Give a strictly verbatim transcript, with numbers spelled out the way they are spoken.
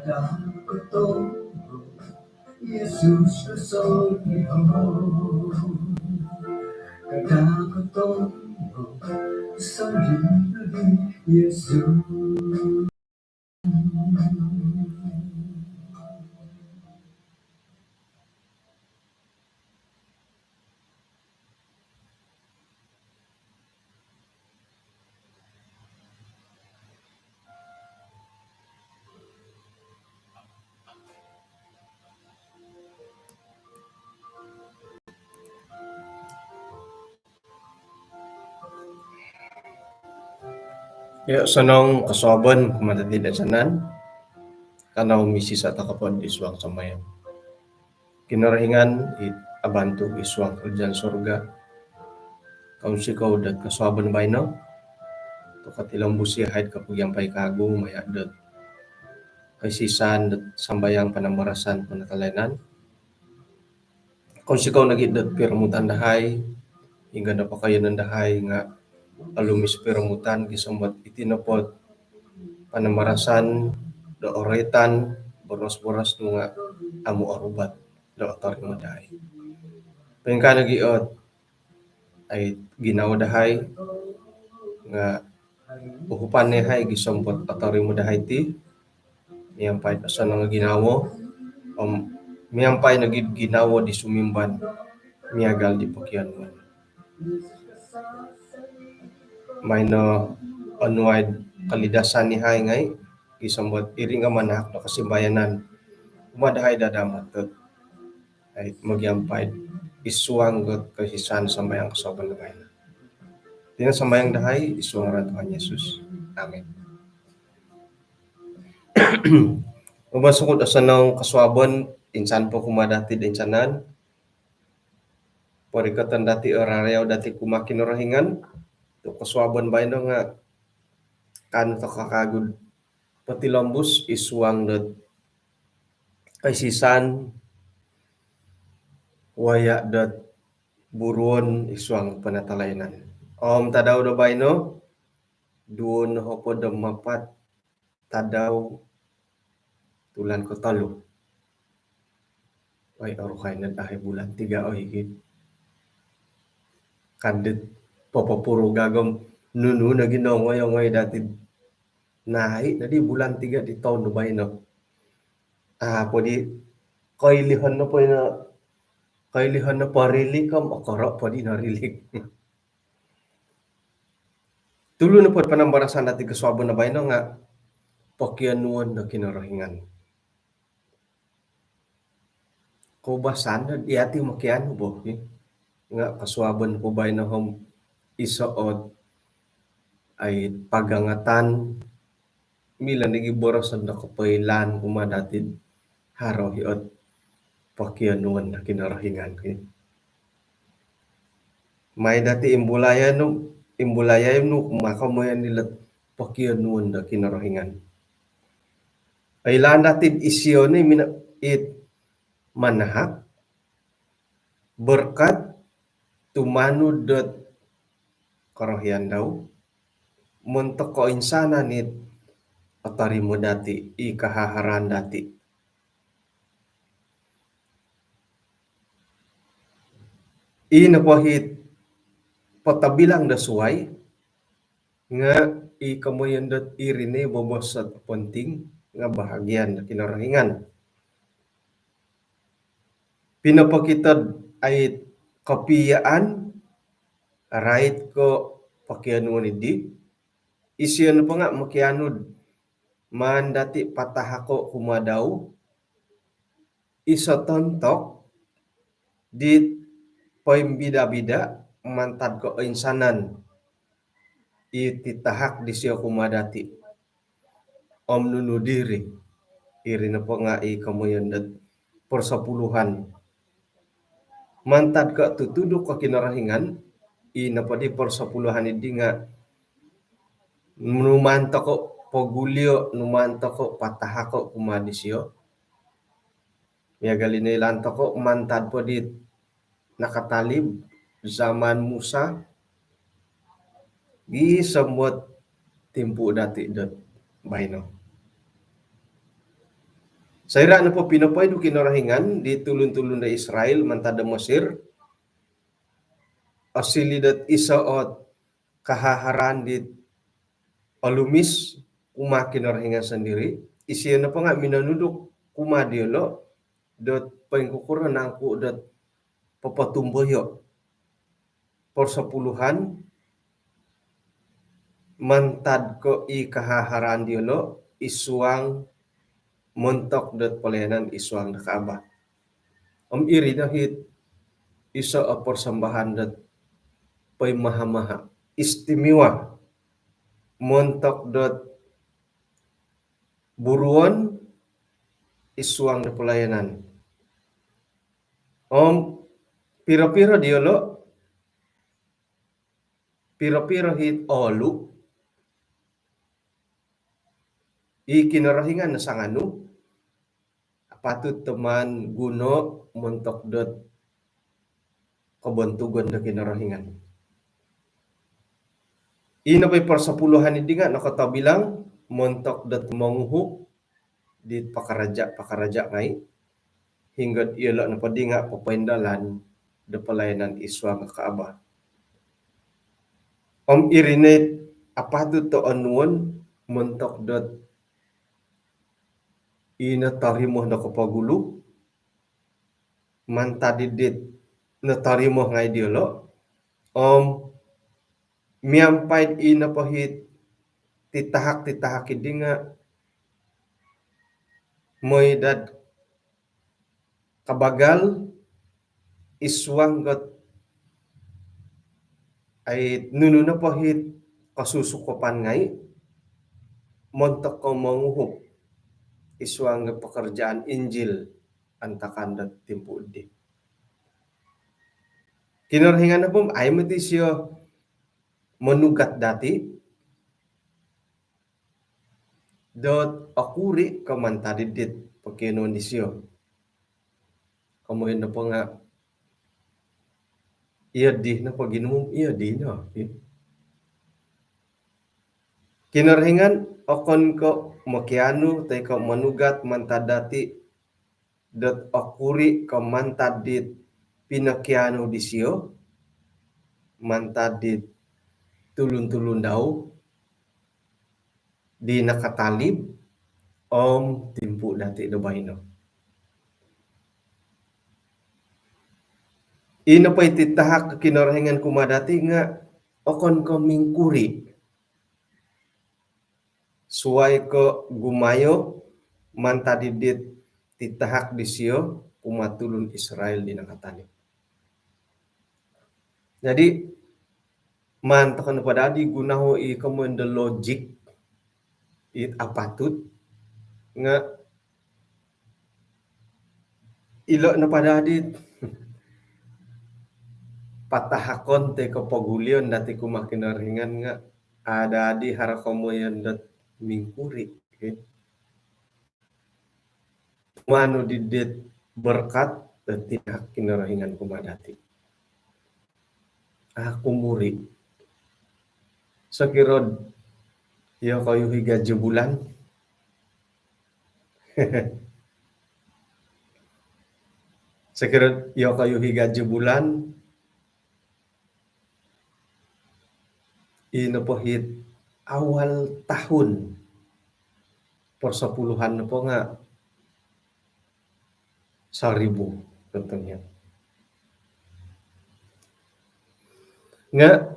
Kada kotombok, Yesus kosolihon. Kada kotombok, solihon Yesus. Yo, osonong kosuabon kumaa dati toinsanan. Kanou misisa' toko po id suang sambayang. Kinorohingan it abantu id suang karajaan surga, kounsikou dot kosuabon baino tu' kotilombus iyahai kopogiampai kagu maya' dot kaisisan dot sambayang panambarasan penatalayanan. Kounsikou nogi' dot piromutan dahai, ingga' do pokoiyonon dahai nga' olumis piromutan gisom dot iti nopo ot panambarasan do oroitan, boros-boros nu nga' amu' orubat do otorimo dahai. Poingkaa nogi' ot ai ginawo dahai nga' uhupan iyahai gisom dot otorimo dahai ti, miampai osonong ginawo om miampai nogi' ginawo di sumimban miagal di pokionuon. Maino onuai kolidasan iyahai ngai' gisom dot iri nga' manahak do kosimbayanan kumaa dahai dadamot dot ai mogiampai id suang dot kaisisan sambayang kosuabon dahai. Iti no sambayang dahai id suang ngaran Tuhan Yesus. Amin. Moboos oku do osonong kosuabon insan po kumaa dati toinsanan. Porikoton dati o rarayou dati kumaa Kinorohingan tu' kosuabon baino nga' kaanu toko kagu potilombus id suang dot kaisisan waya' dot buruon id suang penatalayanan. Om tadau do baino, duo nohopod om apat tadau tulan kotolu. Oi, oruhai no dahai bulan tiga, oi, ki. Kada popopuru gagom nunu nogi nongoi-ongoi dati. Nai' nodi bulan tiga di toun do baino. Ah, podi koilihon nopo ino, koilihon nopo rilik om okoro' podi no rilik. Tulu nopo panambarasan dati kosuabon do baino nga' pokionuon do Kinorohingan. Koubasan do iyati mokianu bo, ki. Nga' kosuabon po baino om iso ot ai pagangatan, milo nogi boroson do kopoilaan kumaa dati haro hi ot pokionuon do Kinorohingan, ki. Mai dati imbulayan nu, imbulayan nu kumaa komoyon ilo pokionuon do Kinorohingan. Oilaan dati isio ni mina it manahak berkat tumanud dot korohian dau montok koinsanan it otorimo dati, i kahaharan dati. I nopo hit potobilang do suai nga' i komoyon dot iri ni bobos ot penting nga' bahagian do Kinorohingan. Pinopokito dot ai kopiyaan rait ko' pokionuon iddi, isio nopo nga' mokianu dot maan dati patahako' kumaa dau iso tontok dit poimbida-bida mantad koinsanan i titahak disio kumaa dati. Om nunu diri, iri nopo nga' i komoyon dot persepuluhan. Mantad ko' tutuduk ko' Kinorohingan, i nopo di persepuluhan iddi nga' nu maan toko' pogulio', nu maan toko' patahako' kumaa disio. Miagal ino ilaan toko' mantad po dit nakatalib zaman Musa gisom dot timpu dati dot baino. Soira' nopo pinopoidu Kinorohingan di tulun-tulun do Israel mantad do Mesir, osiliu dot iso ot kahaharaan dit olumis kumaa Kinorohingan sondiri', isio nopo nga' minonuduk kumaa diyolo' dot poingkukuro nangku' dot popotumboyo' persepuluhan mantad ko' i kahaharaan diyolo' id suang montok dot pelayanan id suang do Kaabah. Om iri no hit iso o persembahan dot poimaha-maha, istimewa montok dot buruon id suang do pelayanan. Om piro-piro diyolo', piro-piro hit oolu i Kinorohingan no sanganu, apatut do maan guno montok dot kobontugon do Kinorohingan. Ino po i persepuluhan iddi nga' nokotobilang montok dot monguhup di pakaraja-pakaraja ngai', hinggo'd iyolo' nopo di nga' popoindalan do pelayanan id suang Kaabah. Om iri no it apatut do onuon montok dot i notorimo do kopogulu mantad id dit notorimo ngai' diyolo', om miampai'd i nopo hit titahak-titahak iddi nga' moi dot kabagal id suang dot ai nunu nopo hit kosusukopan ngai' montok ko' monguhup id suang dot pekerjaan Injil antakan dot timpu' ddi. Kinorohingan nopo ai moti sio monugat dati' dot okuri' ko' mantad id dit pokionuon disio. Komoyon nopo nga' iyo ddi nopo ginumu, iyo ddi no. Kinorohingan okon ko' mokianu toi ko' monugat mantad dati' dot okuri' ko' mantad dit pinokianu disio mantad dit tulun-tulun dau di nakatalib om timpu' dati' do baino. I nopo i titahak Kinorohingan kumaa dati' nga' okon ko' mingkuri', suwai ko' gumayo mantad id dit titahak disio kumaa tulun Israel di nakatalib. Jadi maan toko' nopo daa di gunoho i komoyon do logik it apatut nga' ilo' nopo daa di patahakon toi ko' pogulion dati' kumaa Kinorohingan nga' a' daa di haro komoyon dot mingkuri', oke. Manu di dit berkat dot tinahak Kinorohingan kumaa dati'. Aku muri'. Sokiro'd iyokoyu i gaji bulan. Sokiro'd iyokoyu i gaji bulan, i nopo hit awal tahun persepuluhan nopo nga' seribu contohnya. Nga'